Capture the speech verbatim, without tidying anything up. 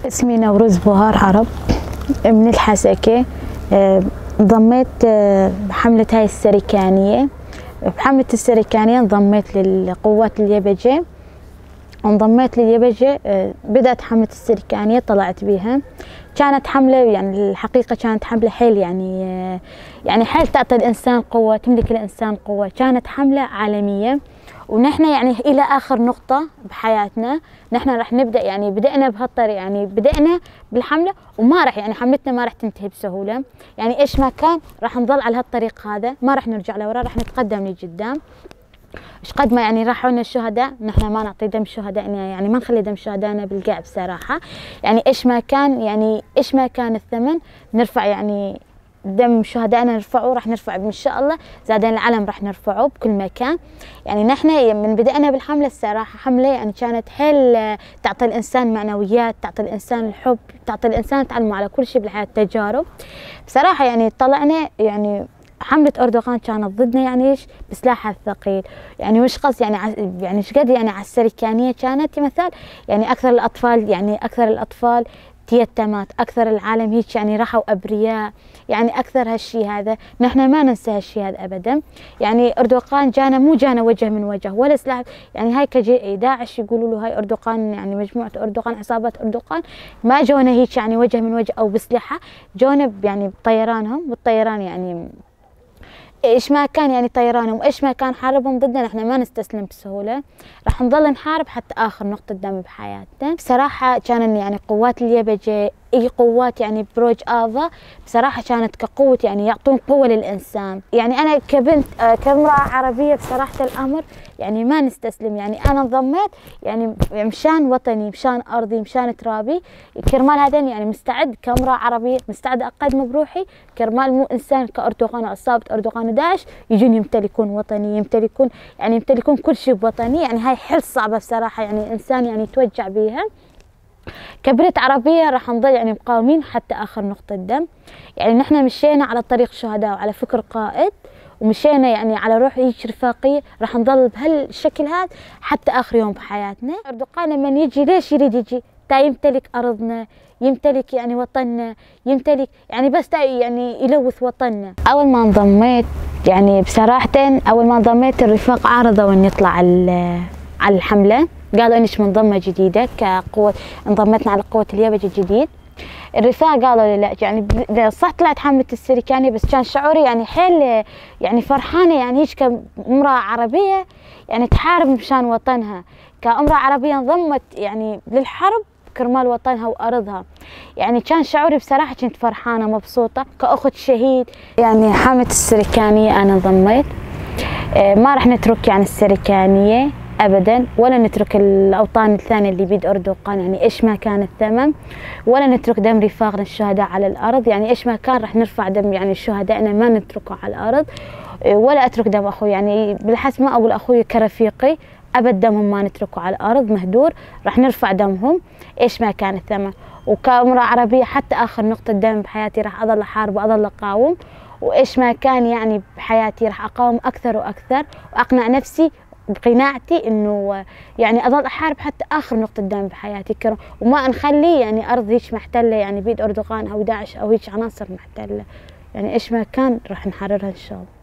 اسمي نوروز بوهار عرب، من الحسكة. آه، انضميت، آه، بحملة هاي السريكانية. بحملة السريكانية انضميت للقوات اليبجة، وانضميت لليبجة. آه، بدأت حملة السريكانية، طلعت بيها. كانت حملة، يعني، الحقيقة كانت حملة حيل، يعني، آه، يعني، حيل تعطي الإنسان قوة، تملك الإنسان قوة. كانت حملة عالمية، ونحن، يعني، إلى آخر نقطة بحياتنا نحن راح نبدأ، يعني، بدأنا بهالطريق، يعني، بدأنا بالحملة، وما راح، يعني، حملتنا ما راح تنتهي بسهولة. يعني، إيش ما كان، راح نظل على هالطريق هذا، ما راح نرجع لورا، راح نتقدم لقدام. إيش قد ما، يعني، راحوا لنا الشهداء، نحن ما نعطي دم شهدائنا، يعني، ما نخلي دم شهدائنا بالقاع بصراحة. يعني، إيش ما كان، يعني، إيش ما كان الثمن، نرفع، يعني، دم شهدائنا نرفعه، راح نرفعه إن شاء الله، زادين العلم راح نرفعه بكل مكان. يعني، نحن من بدأنا بالحملة، الصراحة، حملة، يعني، كانت حيل، آه، تعطي الإنسان معنويات، تعطي الإنسان الحب، تعطي الإنسان تعلمه على كل شي بالحياة، تجارب. بصراحة، يعني، طلعنا، يعني، حملة أردوغان كانت ضدنا، يعني، إيش؟ بسلاحها الثقيل. يعني، مش قصدي، يعني، ع-، يعني، شقد، يعني، على السريكانية كانت مثال، يعني، أكثر الأطفال، يعني، أكثر الأطفال تيتمت، أكثر العالم هيك، يعني، راحوا أبرياء، يعني، أكثر هالشي هذا. نحن ما ننسى هالشي هذا أبدًا. يعني، أردوغان جانا، مو جانا وجه من وجه، ولا سلاح. يعني، هاي كجي-، داعش يقولوا له، هاي أردوغان، يعني، مجموعة أردوغان، عصابة أردوغان، ما جونا هيك، يعني، وجه من وجه أو بسلاحة، جونا ب-، يعني، بطيرانهم، والطيران، يعني، إيش ما كان، يعني، طيرانهم، إيش ما كان حربهم ضدنا، نحن ما نستسلم بسهولة. راح نظل نحارب حتى آخر نقطة دم بحياتنا. بصراحة، كان، يعني، قوات اليبجة، إي قوات، يعني، بروج آفا، بصراحة كانت كقوة، يعني، يعطون قوة للإنسان. يعني، أنا كبنت، آه، كامرأة عربية، بصراحة الأمر، يعني، ما نستسلم. يعني، أنا انضميت، يعني، مشان وطني، مشان أرضي، مشان ترابي. كرمال هذا، يعني، مستعد كامرأة عربية، مستعد أقدم بروحي. كرمال مو إنسان كأردوغان وعصابة أردوغان وداعش يجون يمتلكون وطني، يمتلكون، يعني، يمتلكون كل شي بوطني. يعني، هاي حيل صعبة بصراحة، يعني، إنسان، يعني، يتوجع بيها. كبنت عربية راح نضل، يعني، مقاومين حتى آخر نقطة دم. يعني، نحن مشينا على طريق شهداء وعلى فكر قائد، ومشينا، يعني، على روح هيج رفاقية، راح نضل بهالشكل هذا حتى آخر يوم بحياتنا. أردوغان لمن يجي، ليش يريد يجي؟ تا يمتلك أرضنا، يمتلك، يعني، وطننا، يمتلك، يعني، بس تا، يعني، يلوث وطننا. أول ما انضميت، يعني، بصراحة، أول ما انضميت الرفاق عارضوا إني أطلع على ال-، على الحملة. قالوا إنك منضمة جديدة كقوة، انضمتنا على قوة اليبج الجديد. الرفاق قالوا لي: "لا"، يعني، ب-، صح طلعت حملة السريكانية، بس كان شعوري، يعني، حيل، يعني، فرحانة، يعني، هيك كامرأة عربية، يعني، تحارب مشان وطنها. كامرأة عربية انضمت، يعني، للحرب كرمال وطنها وأرضها. يعني، كان شعوري بصراحة، كنت فرحانة، مبسوطة كأخت شهيد. يعني، حملة السريكانية أنا انضميت. آه، ما رح نترك، يعني، السريكانية أبدًا، ولا نترك الأوطان الثانية اللي بيد أردوغان، يعني، إيش ما كان الثمن، ولا نترك دم رفاقنا الشهداء على الأرض. يعني، إيش ما كان رح نرفع دم، يعني، شهدائنا ما نتركه على الأرض. آه، ولا أترك دم أخوي، يعني، بالعكس ما أقول أخوي كرفيقي، أبد دمهم ما نتركه على الأرض مهدور، رح نرفع دمهم إيش ما كان الثمن. وكامرأة عربية حتى آخر نقطة دم بحياتي رح أظل أحارب وأظل أقاوم، وإيش ما كان يعني بحياتي رح أقاوم أكثر وأكثر، وأقنع نفسي بقناعتي إنه يعني أظل أحارب حتى آخر نقطة دم بحياتي كر-، وما نخلي يعني أرض هيك محتلة يعني بيد أردوغان أو داعش أو هيك عناصر محتلة. يعني إيش ما كان رح نحررها إن شاء الله.